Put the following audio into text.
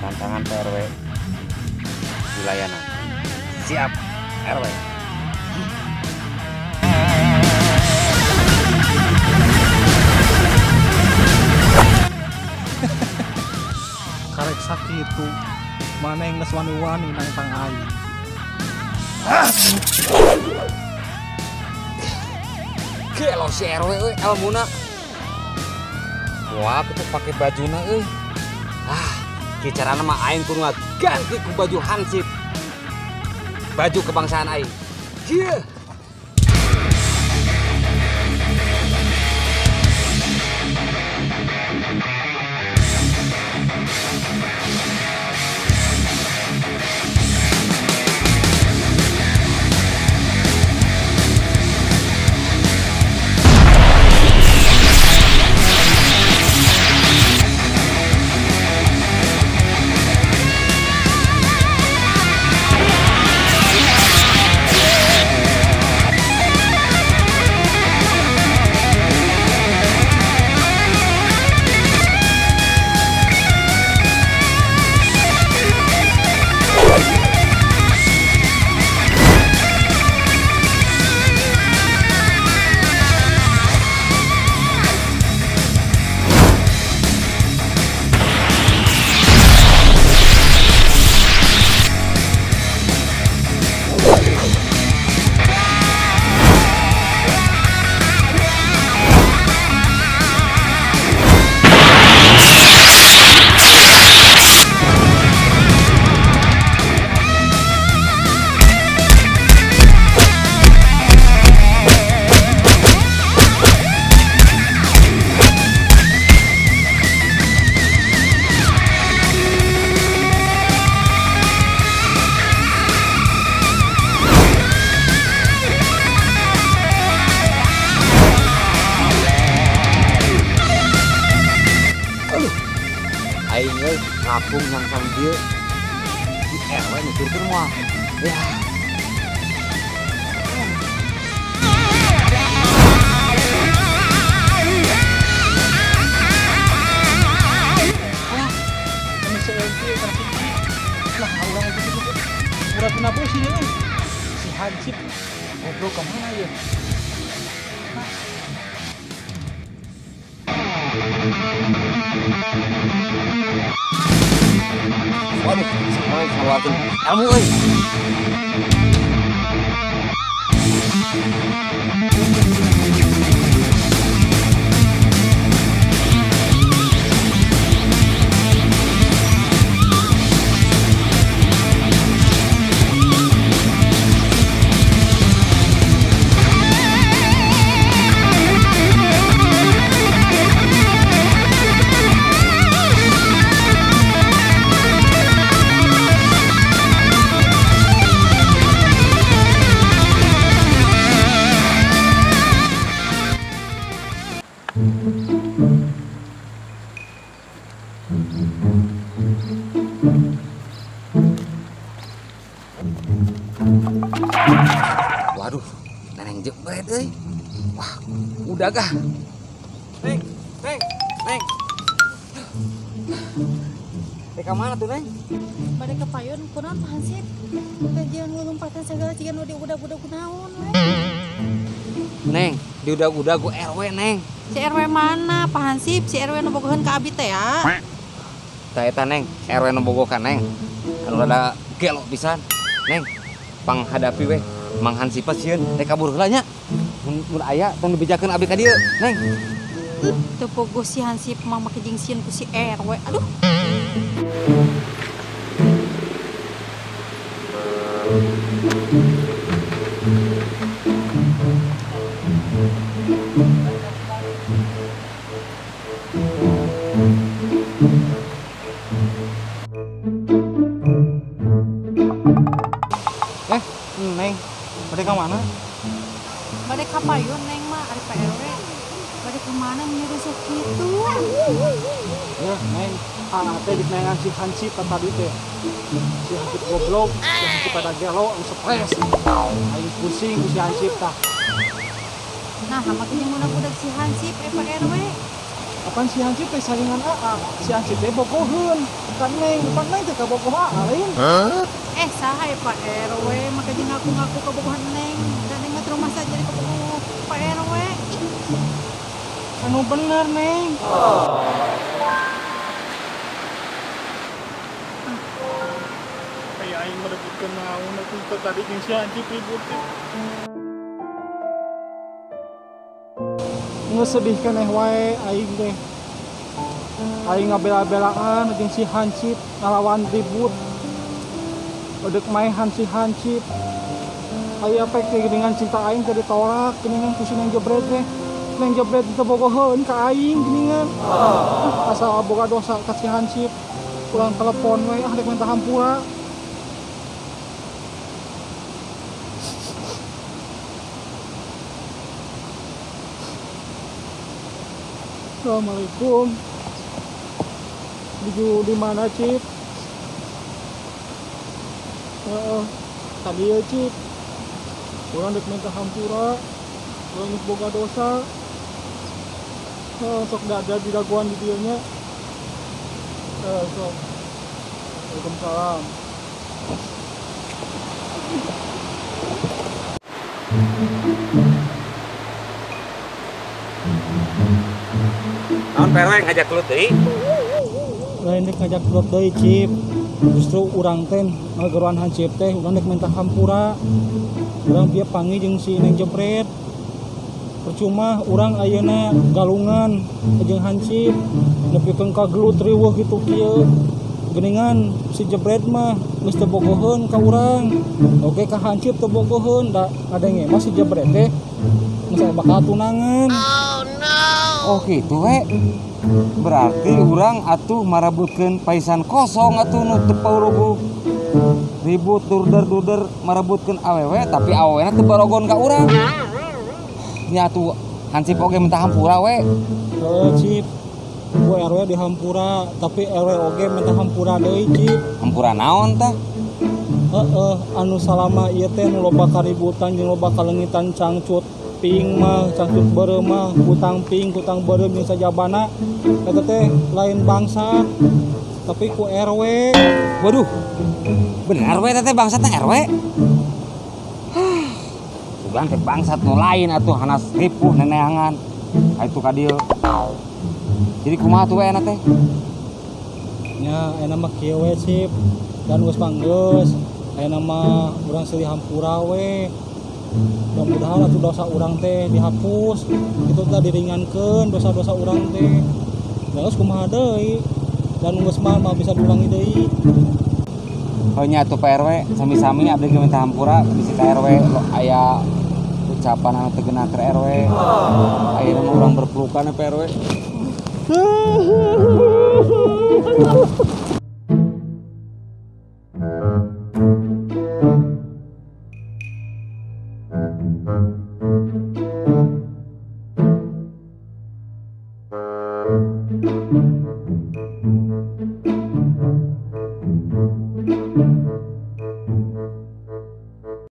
Tantangan Pak RW dilayanan. Siap RW. Karek sakitu mana yang geus wani-wani nantang aing. Gelo si RW euy elmuna. Wah, itu pakai bajuna euy. Ah, kieu carana mah aing kudu ngaganti ku baju hansip. Baju kebangsaan aing. Kieu. Aing euy ngapung nyangsang dieu di RW nuturkeun moal. Ya. Ah, ini si Enti kana si Ki. Lah urang gitu gitu. Urang pina beusi euy. Si Hansip goblok ka mana ieu? Waduh, semuanya sawatin ilmu euy. Waduh, neneng jebret euy. Wah, udah gah. Neng, neng, neng. Rek ka mana tuh, Neng? Bade ka payun kunaon Pak Hansip? Kajian ngulumpatan segala ciga nu diudag-udag kunaon we. Neng, diudag-udag ku RW, Neng. Si RW mana Pak Hansip? Si RW nu bogoheun ka abi teh ya. Tah eta Neng, RW nu bogoh ka Neng. Anu rada gelo pisan. Neng, panghadapi we. Mang Hansip sieun rek kabur heula nya. Mun aya tong dibejakeun abi ka dieu, Neng. Teu pogo si Hansip mah make jeung sieun ku si RW. Aduh. Neng, bade ka mana? Bade ka payun Neng mah ari Pak RW. Bade ka mana menyuruh kitu? Ya, Neng, anak teh ditenangan si Hansip tadi teh. Si Hansip goblok, si Hansip pada gelo, stres. Aing pusing ku si Hansip tah. Nah, make jeung budak-budak si Hansip Pak RW. Apan si Hansip teh saingan AA, si Hansip teh bogoheun ka Neng, pan Neng teh kabogoh AA lain. Eh saha ya Pak RW maka jeung ngaku-ngaku kabogohan Neng. Da Neng mah rumah saja jadi kabogoh Pak RW. Anu bener Neng. Kayak aing merebutkeun naon atuh tadi jeung si Hansip ribut teh. Ngesedih keneh wae aing teh. Aing ngabela-belaan jeung si Hansip ngalawan ribut. Odek maehan si Hansip. Aya pek teh geuningan cinta aing teh ditolak geuningan ku si Neng Jebret teh. Neng Jebret teu bogoheun ka aing geuningan. Asal boga dosa ka si Hansip. Urang telepon we ah rek minta hampura. Assalamualaikum. Di mana, Cip? Tadi ya, Cip. Urang dek minta hampura. Urang geus boga dosa. Sok dada di daguan di dieu nya. Sok. Waalaikumsalam. Naon Pak RW ngajak gelut deui? Lain dek ngajak gelut deui, Cip. Justru urang teh ngageroan Hansip teh urang dek minta hampura. Urang bieu panggih jeung si Neng Jebret. Percuma urang ayeuna galungan jeung Hansip nepikeun ka gelut riweuh kitu kieu. Geuningan si Jebret mah geus teu bogoheun ka urang. Oge ka Hansip teu bogoheun da ngadenge mah si Jebret teh geus bakal tunangan. Oh gitu we. Berarti urang atuh marebutkeun paisan kosong atuh nu teu pauruguh. Ribut durder-durder marebutkeun awewe tapi awewena teu barogon ka urang. Nya atuh Hansip oge minta hampura we. Heuh Cip. Ku RW dihampura tapi RW oge minta hampura deui Cip. Hampura naon tah? Heeh, anu salama ieu teh nu loba kaributan jeung loba kalengitan cangcut ping mah, cangcut beureum mah, kutang ping, kutang beureum jeung sajabana eta teh lain bangsa tapi ku RW. Waduh. Bener we teh bangsatna RW. Sugan teh bangsat nu lain atuh hanas ripuh neneangan. Ka itu ka dieu. Jadi kumaha tuh we eta teh? Nya ayeuna mah kieu we Cip. Dan geus panggeus. Ayeuna mah urang silih hampura we. Mudah-mudahan atuh dosa urang teh dihapus, itu teh diringankeun dosa-dosa urang teh. Geus kumaha deui? Dan geus mah bisa diulangi deui. Oh nya atuh Pak RW, sami-sami abdi ge minta hampura bisi ka RW aya ucapan anu teu geunah keur RW. Ayeuna mah urang berpelukan ya Pak RW.